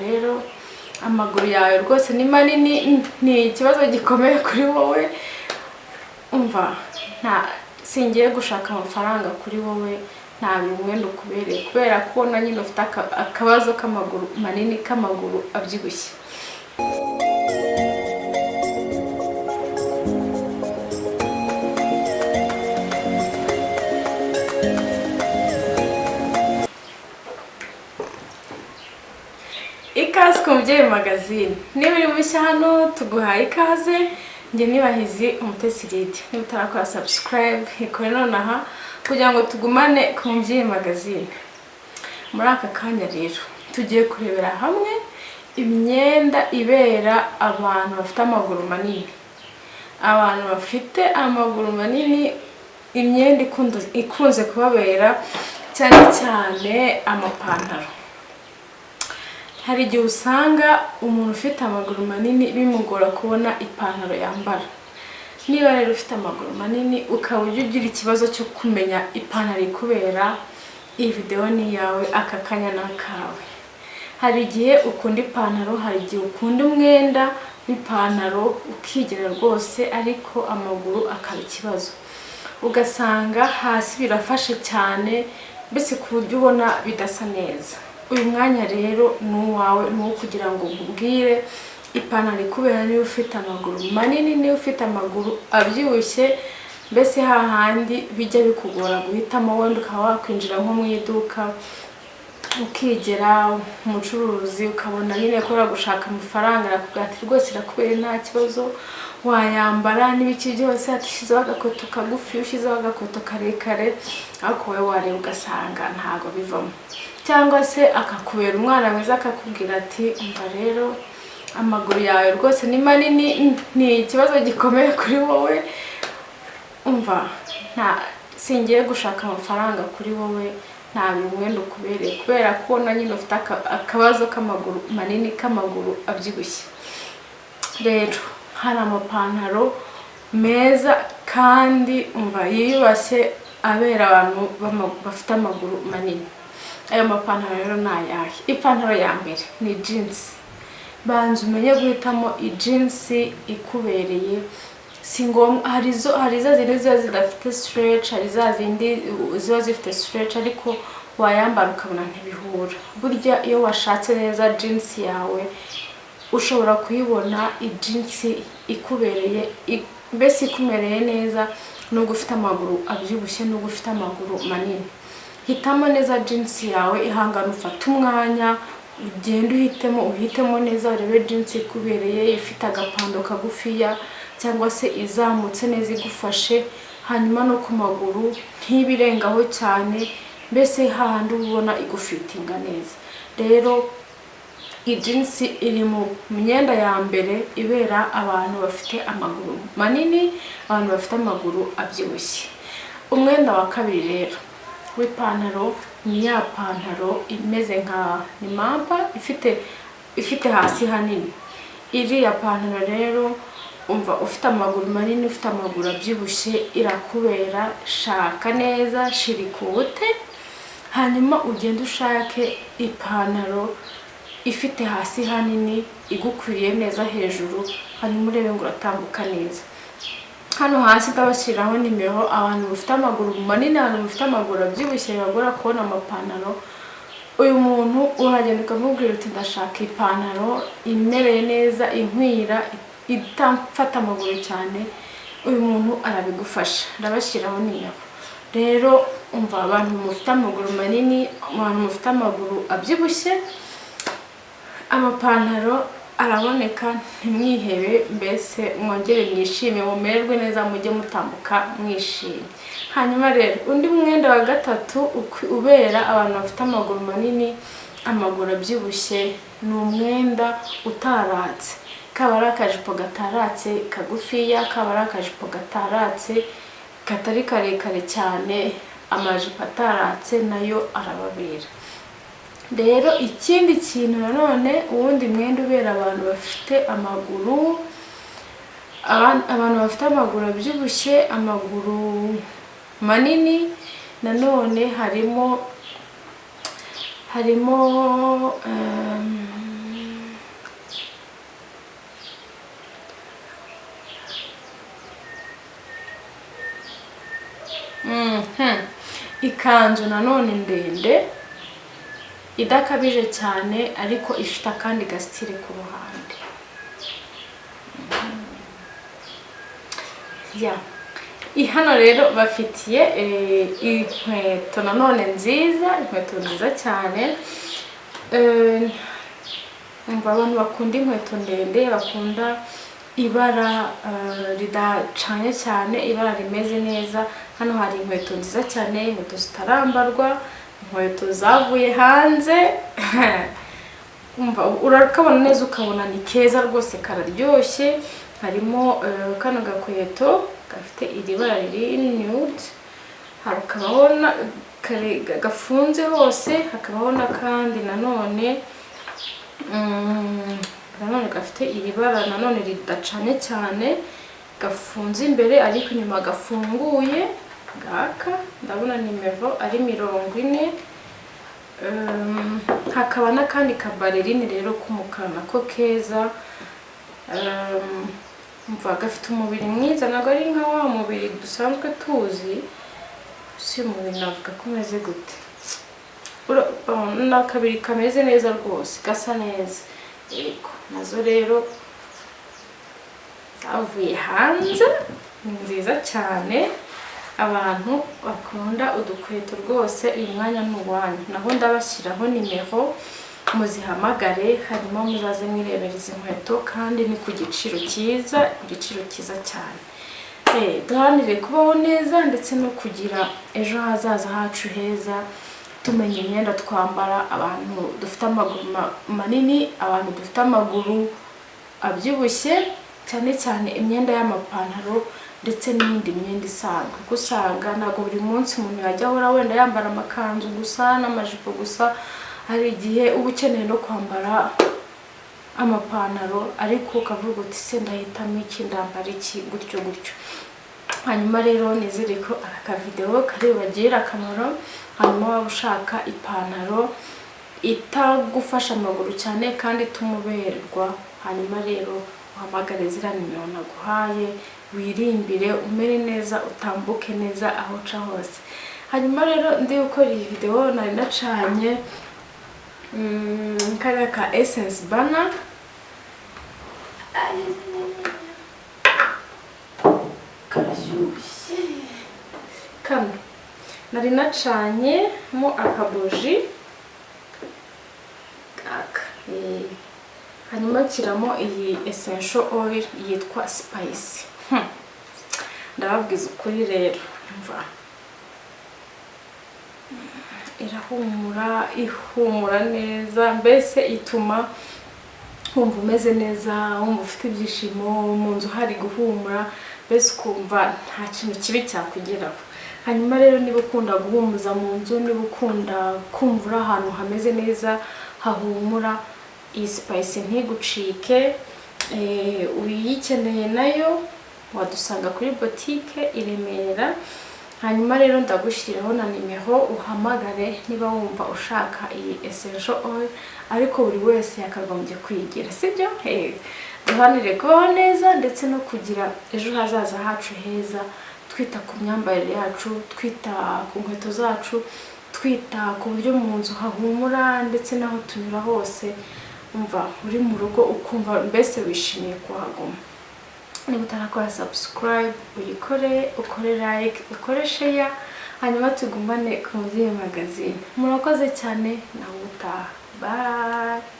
Rero amaguru yawe rwose ni manini, ni ikibazo gikomeye kuri wowe. Umva, nta singiye gushaka amafaranga kuri wowe, ntabwo uyu mwenda ukubereye, kubera ko ubona nyine ufite akabazo k'amaguru manini, k'amaguru abyibushye. Ikaze ku Mubyeyi Magazine. Niba uri mushya hano, tuguhaye ikaze. Njye nibahizi Umutesi Lydie. Niba utarakora subscribe, ikore nonaha kugira ngo tugumane ku Mubyeyi Magazine. Muri aka kanya rero tugiye kurebera hamwe imyenda ibera abantu bafite amaguru manini, abantu bafite amaguru manini, imyenda ikunze kubabera, cyane cyane amapantaro. Hari igihe usanga umuntu ufite amaguru manini bimugora kubona ipantaro yambara. Niba rero ufite amaguru manini, ukaba ujya ugira ikibazo cyo kumenya ipantaro ikubera, iyi videwo ni iyawe, aka kanya ni akawe. Hari igihe ukunda ipantaro, hari igihe ukunda umwenda w'ipantaro ukigera rwose, ariko amaguru akaba ikibazo, ugasanga hasi birafashe cyane, mbese ku buryo ubona bidasa neza. Uyu mwanya rero ni uwawe, ni uwo kugira ngo nkubwire ipantaro ikubera niba ufite amaguru manini, niba ufite amaguru abyibushye, mbese hahandi bijya bikugora guhitamo. Wenda ukaba wakwinjira nko mu iduka, ukigera umucuruzi, ukabona nyine ko gushaka amafaranga, arakubwira ati: "Rwose irakubereye, nta kibazo, wayambara n'ibiki byose." Ati: "Ushyizeho agakweto kagufi, ushyizeho agakweto karekare," ariko wowe wareba ugasanga ntabwo bivamo. Cyangwa se akakubera umwana mwiza, akakubwira ati: "Umva rero, amaguru yawe rwose ni manini, ni ikibazo gikomeye kuri wowe. Umva, nta singiye gushaka amafaranga kuri wowe, ntabwo uyu mwenda ukubereye, kubera ko ubona nyine ufite akabazo k'amaguru manini, k'amaguru abyibushye." Rero hari amapantaro meza kandi, umva, yiyubashye, abera abantu bafite amaguru manini. Ayo mapantaro rero ni ayahe? Ipantaro ya mbere ni jinsi. Banza umenye guhitamo ijinsi ikubereye. Si ngombwa, hari za zindi ziba zidafite stretch, hari za zindi ziba zifite stretch ariko wayambara ukabona ntibihura. Burya iyo washatse neza jinsi yawe, ushobora kuyibona ijinsi ikubereye, mbese ikumereye neza, nubwo ufite amaguru abyibushye, nubwo ufite amaguru manini. Hitamo neza jinsi yawe, ihangane, ufate umwanya, ugende uhitemo, uhitemo neza, urebe jinsi ikubereye, ifite agapando kagufiya cyangwa se izamutse neza igufashe, hanyuma no ku maguru ntibirengaho cyane, mbese hahandi uba ubona igufitinga neza. Rero ijinsi iri mu myenda ya mbere ibera abantu bafite amaguru manini, abantu bafite amaguru abyibushye. Umwenda wa kabiri rero w'ipantaro ni ya pantaro imeze nka ni mampa, ifite hasi hanini. Iriya pantaro rero, umva, ufite amaguru manini, ufite amaguru abyibushye, irakubera. Shaka neza, shirika ubute, hanyuma ugende ushake ipantaro ifite hasi hanini, igukwiriye neza hejuru, hanyuma urebe ngo uratambuka neza. Hano hasi ndabashyiriraho nimero. Abantu bafite amaguru manini, abantu bafite amaguru abyibushye, bibagora kubona amapantaro, uyu muntu uragenda ukamubwira uti: "Ndashaka ipantaro imereye neza, inkwira, itamfata amaguru cyane." Uyu muntu arabigufasha. Ndabashyiraho nimero. Rero umva, abantu mufite amaguru manini, abantu mufite amaguru abyibushye, amapantaro araboneka, ntimwihebe, mbese mwongere mwishime, mumererwe neza, mujye mutambuka mwishimye. Hanyuma rero undi mwenda wa gatatu ubera abantu bafite amaguru manini, amaguru abyibushye, ni umwenda utaratse, kaba ari akajipo gataratse kagufiya, kaba ari akajipo gataratse katari karekare cyane. Amajipo ataratse nayo arababera. Rero ikindi kintu nanone, uwundi mwenda ubera abantu bafite amaguru, abantu bafite amaguru abyibushye, amaguru manini, nanone harimo Ikanzu nanone ndende idakabije cyane, ariko ifite akandi gasitire ku ruhande. Ya hano rero bafitiye inkweto nanone nziza, inkweto nziza cyane. Umva, abantu bakunda inkweto ndende, bakunda ibara ridacanye cyane, ibara rimeze neza, hano hari inkweto nziza cyane, inkweto zitarambarwa, inkweto zavuye hanze. Umva, urakabona neza, ukabona ni keza rwose, kararyoshye. Harimo kano gakweto gafite iri bara riri nude, hakabaho gafunze hose, hakabaho n'akandi nanone gafite iri bara nanone ridacanye cyane, gafunze imbere ariko inyuma gafunguye. Ngaka ndabona nimero ari 40. Hakaba n'akandi kabalerine rero k'umukara nako keza. Umva, gafite umubiri mwiza, ntabwo ari nka wa mubiri dusanzwe tuzi. Si umubiri navuga ko umeze gute, ni akabiri kameze neza rwose, gasa neza. Yego, nazo rero zavuye hanze, ni nziza cyane. Abantu bakunda udukweto rwose, uyu mwanya ni uwanyu. Naho ndabashyiraho nimero muzihamagare, hanyuma muzaze mwirebera izi nkweto, kandi ni ku giciro cyiza, ku giciro cyiza cyane. Duharanire kubaho neza ndetse no kugira ejo hazaza hacu heza, tumenya imyenda twambara. Abantu dufite amaguru manini, abantu dufite amaguru abyibushye, cyane cyane imyenda y'amapantaro ndetse n'iyindi myenda isanzwe, kuko usanga ntabwo buri munsi umuntu yajya ahora wenda yambara amakanzu gusa n'amajipo gusa. Hari igihe uba ukeneye no kwambara amapantaro, ariko ukavuga uti se ndahitamo iki, ndambara iki, gutyo gutyo. Hanyuma rero nizere ko aka kavidewo kari bubagirire akamaro. Hanyuma waba ushaka ipantaro itagufasha amaguru cyane kandi itumuberwa, hanyuma rero uhamagare ziriya nimero naguhaye, wirimbire, umere neza, utambuke neza aho uca hose. Hanyuma rero ndi gukora iyi videwo nari nacanye kariya ka essence burner, karashyushye. Kano nari nacanye mo akabuji aka, hanyuma nshyiramo iyi essential oil yitwa spice. Ndababwiza ukuri rero, mva irahumura, ihumura neza, mbese ituma wumva umeze neza, wumva ufite ibyishimo, mu nzu hari guhumura, mbese ukumva nta kintu kibi cyakugeraho. Hanyuma rero niba ukunda guhumuza mu nzu, niba ukunda kumva uri ahantu hameze neza hahumura, iyi spice ntigucike. Uyikeneye nayo wadusanga kuri botike i Remera. Hanyuma rero ndagushyiriraho na nimero uhamagare niba wumva ushaka iyi essential oil, ariko buri wese yakagombye kuyigira, sibyo? Duharanire kubaho neza ndetse no kugira ejo hazaza hacu heza, twita ku myambarire yacu, twita ku nkweto zacu, twita ku buryo mu nzu hahumura ndetse n'aho tunyura hose. Umva uri mu rugo ukumva mbese wishimiye kuhaguma. Niba utarakora subscribe uyikore, ukore like, ukore share, hanyuma tugumane ku Mubyeyi Magazine. Murakoze cyane, nawe utaha. Bye.